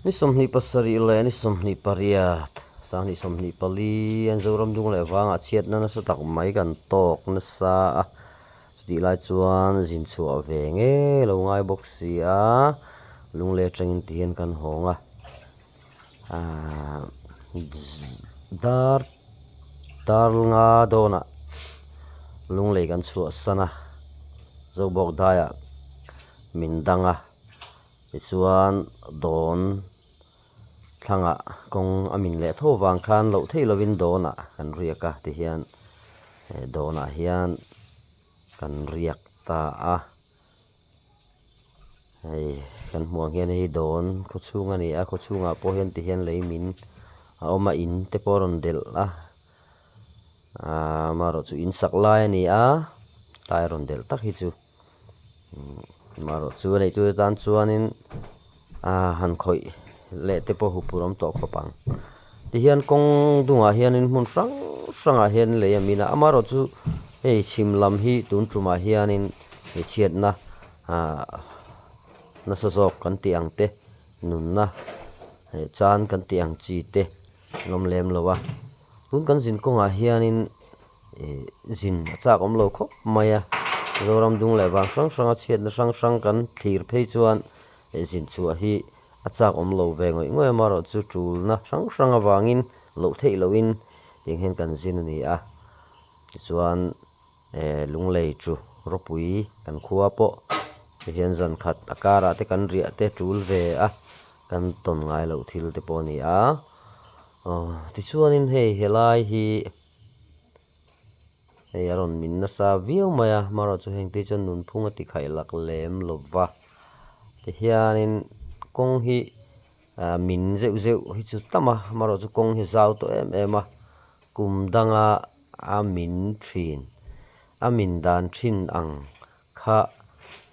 Ni 27 leh ni 28, 2024 an Zoram dung leh vangah chhiatna nasa tak mai kan tawk nasa a, chutih lai chuan zin chhuah ve ngei lo ngai bawk si a, lunglei atangin ti hian kan hawng a, aaa dar dar nga dawnah lunglei kan chhuahsan a, Zobawk daiah min dang a. Tichuan dawn thlangah kawng a min leh tho vang khan loh theih lovin dawnah kan riak a tihian dawnah hian kan riak ta a, hei kan hmuh ang hian hei dawn khaw chhung a ni a, khaw chhungah pawh hian tihian lei min a awm a, in te pawh a rawn delh a, amaherawh chu in sak lai a ni a, tlai a rawn delh tak hi chu amaherawh chu a neih tu te tan chuanin aa han khawih leh te pawh huphurh awm tawh khawp ang tihian kawng dungah hianin hmun hrang hrangah hian lei a min a amaherawh chu hei chhim lam hi tun tumah hianin hmeichhiatna ah nasa zawk kan tih ang te nunna chan kan tih ang chi te. Lawm lem lo a, tun kan zin kawngah hianin ih zin a chak awm lo khawp mai a, Zoram dung leh vang hrang hranga chhiatna hrang hrang kan thlir phei chuan ih zin chhuah hi a chak awm lo ve ngawih ngawih a, amaherawh chu tulna hrang hrang avangin loh theih lohin tiang hian kan zin a ni a, tichuan eh lunglei chu ropui kan khua pawh tihian zan khat a karah te kan riah te tul ve a. Kan tawn ngai loh thil te pawh a ni a, aw tichuanin hei helai hi hei a rawn min nasa viau mai a, amaherawhchu chu heng te chuan nunphung a ti khaih lak lem lo va, tihianin kawng hi ah min zeuh zeuh hi chu tam a, amaherawhchu chu kawng hi zau tawh em em a, kum danga a min thin a min dan thin ang kha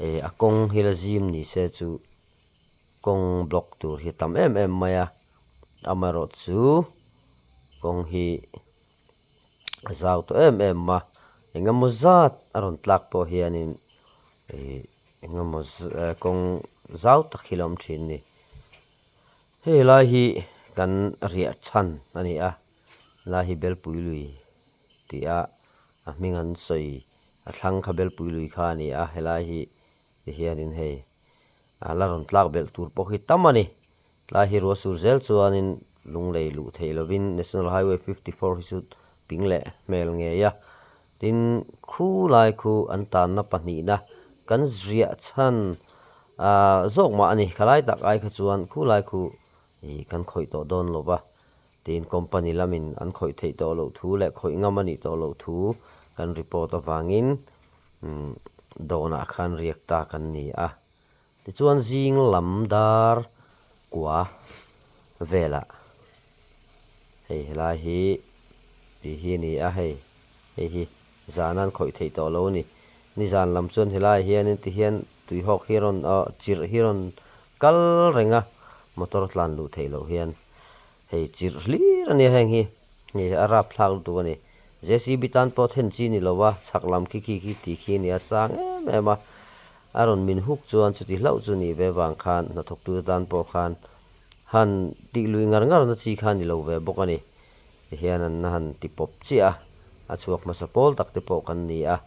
eh a kawng hi la zim ni se chu. Kawng block tur hi a tam em em mai a, amaherawh chu kawng hi a zau tawh em em a, eng emaw zat a rawn tlak pawh hianin ih eng emaw kawng zau tak hi la awm thin a ni. Hei lai hi kan riah chhan a ni a, helai hi Belpui lui tih a a hming an sawi a thlang kha Belpui lui kha a ni a, helai hi tihianin hei. A la rawn tlak belh tur pawh hi tam a ni. Tlai hi ruah sur zel chuanin lunglei luh theih lovin National Highway 54 hi chu ping leh hmel ngei a. Tin, khu lai khu an tanna pahnihna kan ziah chhan ah zawk mah a ni. Khalai tak ai kha chuan khu lai khu ih kan khawih tawh dawn lo va. Tin, company lamin an khawih theih tawh loh thu leh khawih ngam a nih tawh loh thu kan report avangin Umm dawnah khan riak ta kan ni a, tichuan zing lam dar kua velah hei helai hi tih hi a ni a hei, hei hi zan an khawih theih tawh lo a ni. Nizan lam chuan helaiah hianin tihian tuihawk hi a rawn aw chirh hi a rawn kal reng a, motor tlan luh theih loh hian hei chirh hlir a nia heng hi, hei a rapthlak lutuk a ni. JCB tan pawh then chi ni lo a, chhak lam khi khi khi tih khi a ni a sang em em a, a rawn min huk chuan chuti hlauh chu nih ve vang khan hnathawktute tan pawh khan han tih lui ngar ngar na chi kha a ni lo ve bawk a ni. Tihian an han ti pawp chiah a, a chhuak hmasa pawl tak te pawh kan ni a,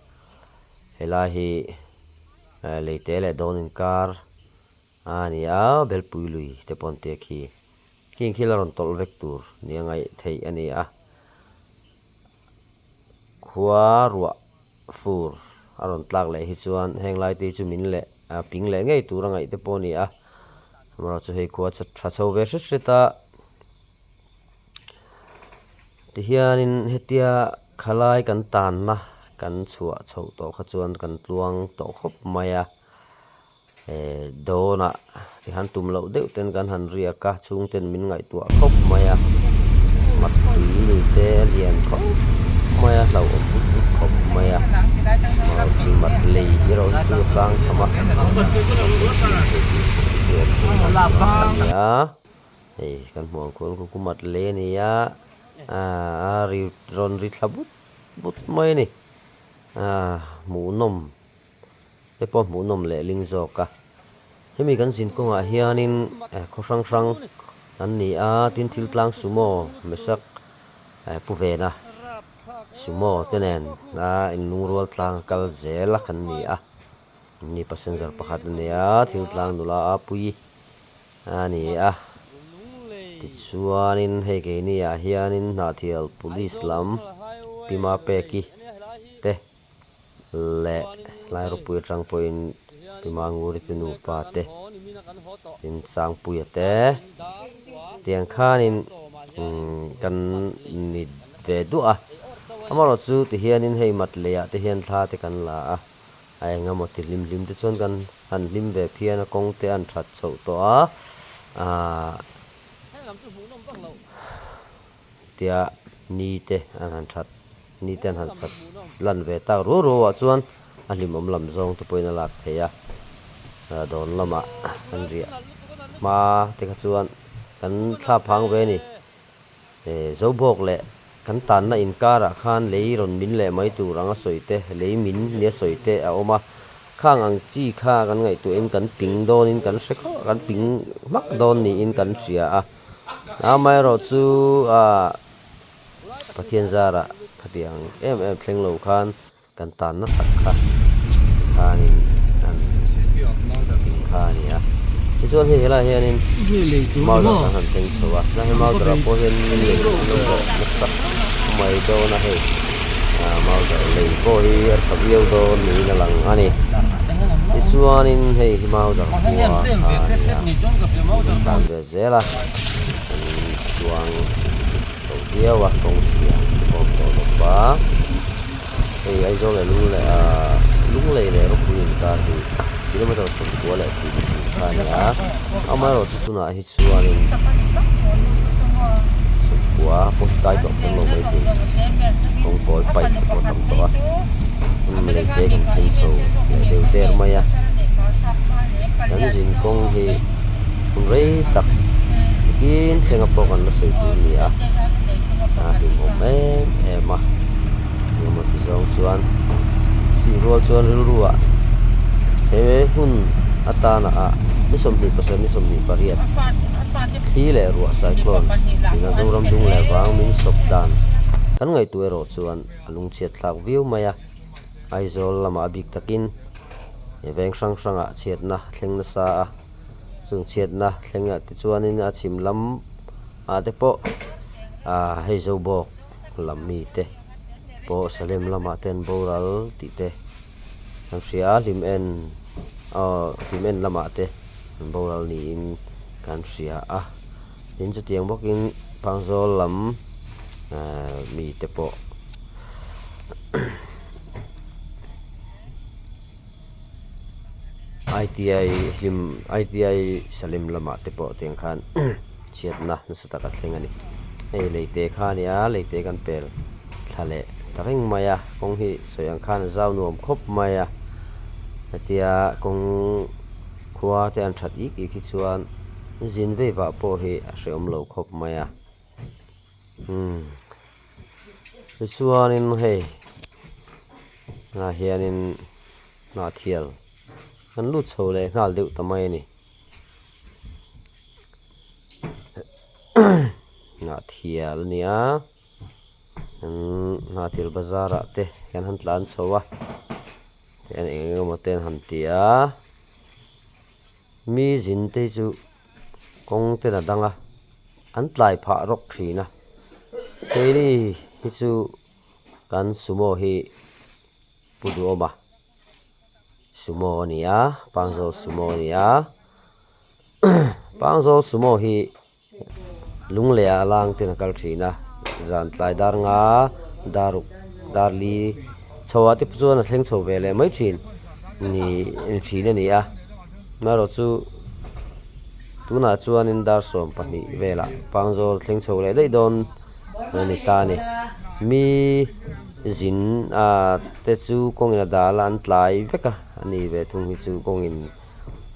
helai hi leite leh dawn inkar a ni a, Belpui lui te pawh an tia khi. Khing khi la rawn tawlh vek tur nia ngaih theih a ni a, khua ruah fur a rawn tlak leh hi chuan heng lai te hi chu min leh ping leh ngei tur a ngaih te pawh a ni a, amaherawhchu chu hei khua tha chho ve hret hret a, tihianin hetia khalai kan tanna kan chhuah chhoh tawh kha chuan kan tluang tawh khawp mai a. Eh dawnah ti han tum loh deuh ten kan han riak a, chhung ten min ngaihtuah khawp mai a, mat tui ni se a lian khawp mai a, hlauhawm but but khawp mai a, mau chi mat lei erawh hi chu a sang tham a, mat lei chin thei tur pawh hi chu awm thei lo a ni a, hei kan hmuh ang khuan khu mat lei a ni a, ah a ri rawn ri thla but but mai a ni, ah hmuhnawm. Te pawh hmuhnawm leh ling zawk a. Hemi kan zin kawngah hianin khaw hrang hrang an ni a, tin thil tlang sumo Mesak pu vena sumo te nen a inlungrual tlang a kal zel a kan ni a, ni passenger pakhat a ni a, thil tlang nula a pui a ni a, tichuanin hei keini ah hianin Hnahthial police lam Pima Peki te. leh hlai ropui atang pawhin Pimanguri te nupa te tin Sangpuia te tiang khanin umm kan ni ve duah a amaherawh chu ti hianin hei mat leiah te hian thla te kan la a a eng emaw ti hlim hlim te chuan kan han hlim ve phian a kawng te an that chhoh tawh a ahh tia ni te an han that. Ni te an han sat lan ve tak ruau ruau ah chuan a hlimawm lam zawng te pawhin a lak theih a, dawn lamah kan riah hma te kha chuan kan thla phang ve a ni. Zobawk leh kan tanna inkarah khan lei rawn min leh mai tur anga sawi te, lei min nia sawi te a awm a, khang ang chi kha kan ngaihtuahin kan ping dawnin kan hre khawp kan ping hmak dawn niin kan hria a, amaherawhchu ah. Pathian zarah khatiang em em thleng lo khan kan tanna tak kha tikhanin an tih kha a ni a. Tichuan hei helaiah hianin Mauder kan han thleng chho a, chuan hei Mauder ah pawh hian lei an lo zawh nasa mai dawn a hei, Mauder lei pawh hi a tha viau dawn niin a lang a ni. Tichuanin hei hi Mauder khua kha a ni a, kan tan ve zel a, kan chuang. Chho viau a kawng chhia a awm tawh lo va hei Aizawl leh Lunglei ah Lunglei leh Ropui inkar hi kilometer 90 leh tih tih kha a ni a amaherawh chu tunah hi chuanin 90 pawh hi kai tawh kher lo mai thei kawng pawl paih te pawh a tam tawh a lei te kan thleng chho leh deuh der mai a kan zin kawng hi hun rei tak. Tin thlenga pawh kan la sawi tur a ni a, a hlimawm em em a, engemaw ti zawng chuan chutih rual chuan rilru ah he hun atana ah ni 27 ni 28 thli leh ruah cyclone tina Zoram dung leh vang min sawp dan kan ngaihtuah erawh chuan a lungchhiat thlak viau mai a, Aizawl lamah a bik takin veng hrang hrangah chhiatna thleng nasa a. Chung chhiatna thlengah te chuanin a chhim lam ah te pawh ah hei Zobawk lam mi te pawh Salem lamah te an boral tih te kan hria a, hlim en aw hlim en lamah te an boral niin kan hria a, tin chutiang bawkin Pangzawl lam ah mi te pawh. ITI hlim ITI Salem lamah te pawh tiang khan chhiatna nasa tak a thleng a ni. Hei leite kha a ni a, leite kan pel thla leh ta reng mai a, kawng hi sawi ang khan a zau nuam khawp mai a, hetia kawng khua te an that ik ik hi chuan zin vei vah pawh hi a hrehawm lo khawp mai a, umm tichuanin hei ah hianin Hnahthial kan lut chho leh nghal deuh ta mai a ni. Hnahthial a nia Hnahthial bazar ah te kan han tlan chho a eng eng emaw te an han ti a mi zin te hi chu kawng ten a dang a an tlai phah rawk thin a keini hi chu kan sumo hi. Pu Duhawma Sumo a ni a, Pangzawl Sumo a ni a, Pangzawl Sumo hi Lunglei ah lang ten a kal thin a, zan tlai dar nga dar ruk dar li chho ah te chuan a thleng chho ve leh mai thin ni thin a ni a, amaherawh chu tunah chuanin dar 12 velah Pangzawl thleng chho leh daih dawn a ni ta a ni, mi. Zin ah te chu kawngin a dal a an tlai vek a, a ni ve thung hi chu kawngin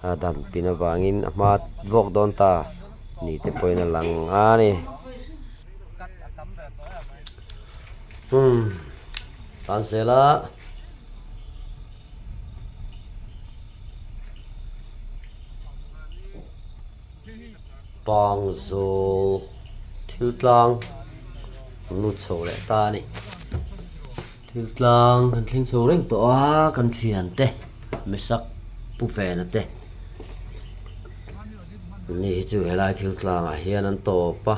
a dan pin avangin a hma vawk dawn ta ni te pawhin a lang a ni. Umm tan zel a. Pangzawl thil tlang kan lut chho leh ta a ni. Thil tlang kan thleng chho reng tawh a, kan thian te Mesak Pu Vena te ni hi chu helai thil tlangah hian an tawp a.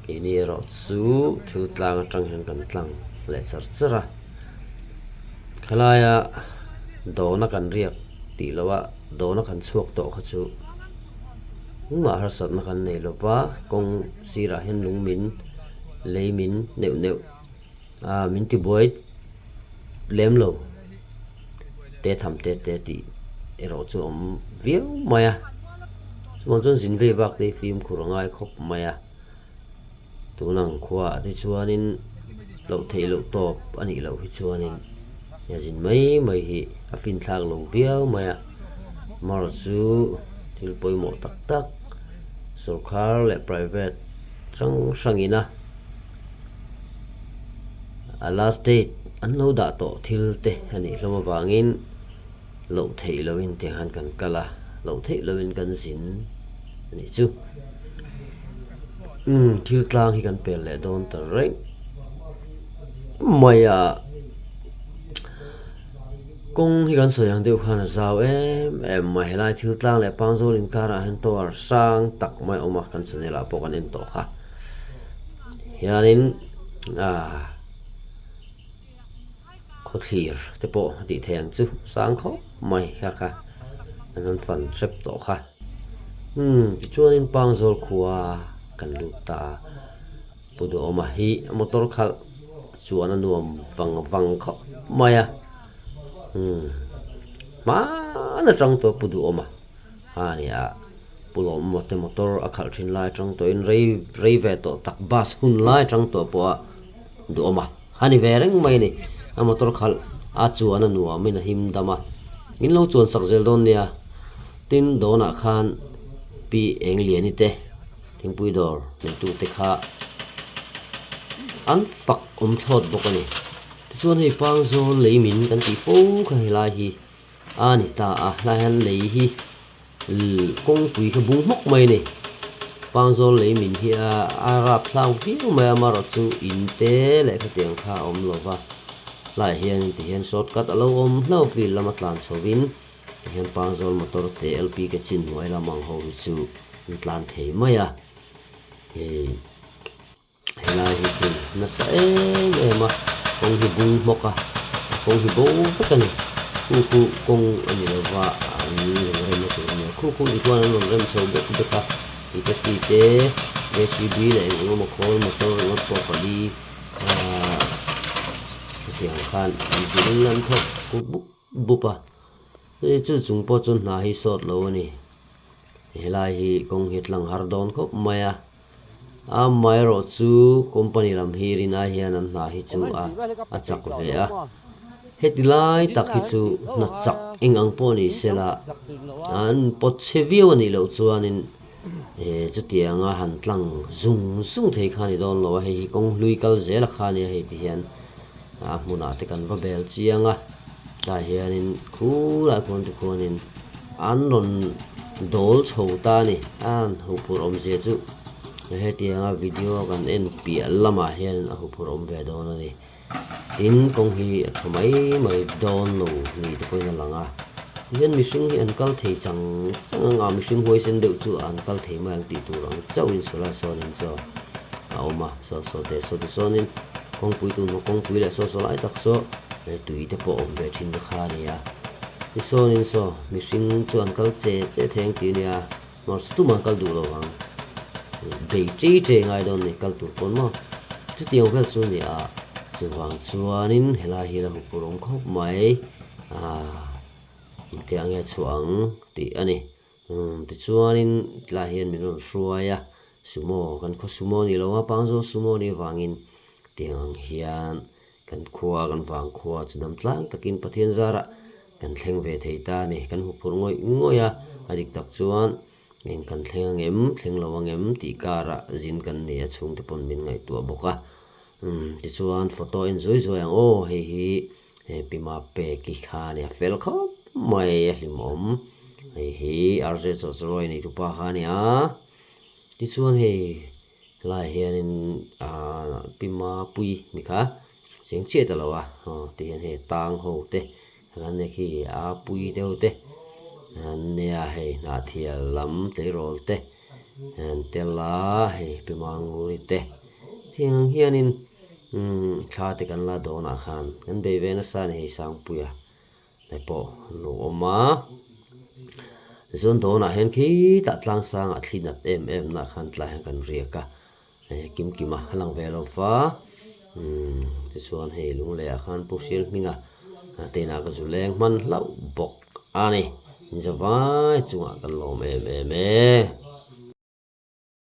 Keini erawh chu thil tlang atang hian kan tlang leh char char a, khalaia dawna kan riak tih loh a dawna kan chhuak tawh kha chu engmah harsatna kan nei lo va, kawng sirah hian lung min lei min neuh neuh a min tibuai lem lo te tham te te tih erawh chu a awm viau mai a chuvang chuan zin vei bak te hi fimkhur a ngai khawp mai a tun ang khuaah te chuanin loh theih loh tawp a nih loh hi chuanin zin mai mai hi a finthlak lo viau mai a amaherawh chu thil pawimawh tak tak sawrkar leh private hrang hrangin a. A last date an lo dah tawh thil te a nih hlawm avangin loh theih loin tiang hian kan kal a, loh theih loin kan zin a nih chu. Umm thil tlang hi kan pel leh dawn ta reng mai a, kawng hi kan sawi ang deuh khan a zau em em mai. Helai thil tlang leh Pangzawl inkarah hian tower sang tak mai a awm a, kan channel ah pawh kan en tawh kha. Hianin ah khawthlir te pawh a tih theih ang chu sang khawp mai kha kha an rawn fan hrep tawh kha umm tichuanin Pangzawl khua kan lut ta a Pu Duhawma hi motor khalh chuan a nuam vang vang khawp mai a umm hmaan atang tawh Pu Duhawma a ni a. Pu Lawmmaw te motor a khalh thin lai atang tawhin rei rei ve tawh tak bus hun lai atang tawh pawh a duhawm a, a ni ve reng mai a ni. A motor khalh a chuan a nuamin a him dam a, min lo chuan sak zel dawn nia. Tin, dawnah khan Pi Engliani te thingpui dawr neitute kha an fak awm thlawt bawk a ni. Tichuan hei Pangzawl lei min kan tih fo kha helai hi a ni ta a, helai hian lei hi Kawngpui kha bung hmawk mai a ni. Pangzawl lei min hi a a rap thlang viau mai a, amaherawh chu in te leh khatiang kha a awm lo va. Tlaiah hian tihian shortcut a lo awm hlauh field lama tlan chhovin tihian Pangzawl motor te LPK chin hnuai lam ang ho hi chu an tlan thei mai a. Hei helai hi khi nasa em em a kawng hi bung hmawk a a kawng hi bo vek a ni khu khu kawng a ni lo va an rawn rem na tur a ni a khu khu ti khuan an rawn rem chho bek bek a Hitachi te J_C_B leh eng eng emaw khawl motor ringawt pawh pali ahh hetiang khan an vil an thawk bup bup a chu chung pawh chu hna hi sawt lo a ni helai hi kawng hi a tlang har dawn khawp mai a. Amaherawh chu company lam hi rin ai hian an hna hi chu a a chak ve a. Heti lai tak hi chu hna chak eng ang pawh ni sela an pawt chhe viau a nih loh chuanin chutianga han tlang zung zung thei kha a ni dawn lo a, hei hi kawng hlui kal zel a kha a nia hei ti hian a hmunah te kan va bel chiang a, tlai hianin khulai khuan te khuanin an rawn dawl chho ta a ni a huphurh awmzia chu hetianga video kan en piah lamah hian a huphurh awm ve dawn a ni tin kawng hi a tha mai mai dawn lo ni te pawhin a lang a tihian mihring hi an kal thei chang chang ang a mihring huaisen deuh chu an kal thei mai ang tih tur ang chauhin sawlai sawnin chaw a awm a saw saw teh saw tichuanin kawngpui tun hma kawngpui leh saw saw lai tak saw tui te pawh awm ve thin te kha a ni a tichuanin saw mihring chu an kal che che thei ang tih a nia hmar chu tumah an kal duh lo vang bei chei chei ngai dawn a ni kal tur pawn maw chutiang vel chu a ni a chuvang chuanin helai hi la huphurh awm khawp mai ahh engtiang nge chhuah ang tih a ni umm tichuanin tlai hian min rawn hruai a. Sumo, kan khaw sumo ni lo a, Pangzawl sumo nih avangin tiang ang hian kan khua, kan vang khua chu dam tlang takin Pathian zarah kan thleng ve thei ta a ni. Kan huphurh ngawih ngawih a, a dik tak chuan eng kan thleng ang em, thleng lo ang em tih karah zin kan nei a, chhungte pawn min ngaihtuah bawk a. Umm tichuan photo en zuai zuai ang aw, hei hi he Pima Peki kha a nia, fel khawp mai a hlimawm. Hei hi RJ Chawchawrawi neitupa kha a ni a. Tichuan hei helaiah hianin aaa Pi Mapuii mi kha cheng chiah ta lo a, aw tihian hei tang ho te kan nei khi a pui deuh te an nia hei hnahthial lam tleirawl te an tel a hei Pi Manguri te tiang ang hianin umm thla te kan la dawnah khan kan bei ve nasa a ni hei Sangpuia. te pawh an lo awm a tichuan dawnah hian khitah tlang sangah thli nat em em nah khan tlai hian kan riak a hei kim kim a a lang ve lo va umm tichuan hei lung leh ah khan pu hrial hminga te inah ka zu leng hman hlauh bawk a ni in zavai chungah kan lawm em em e.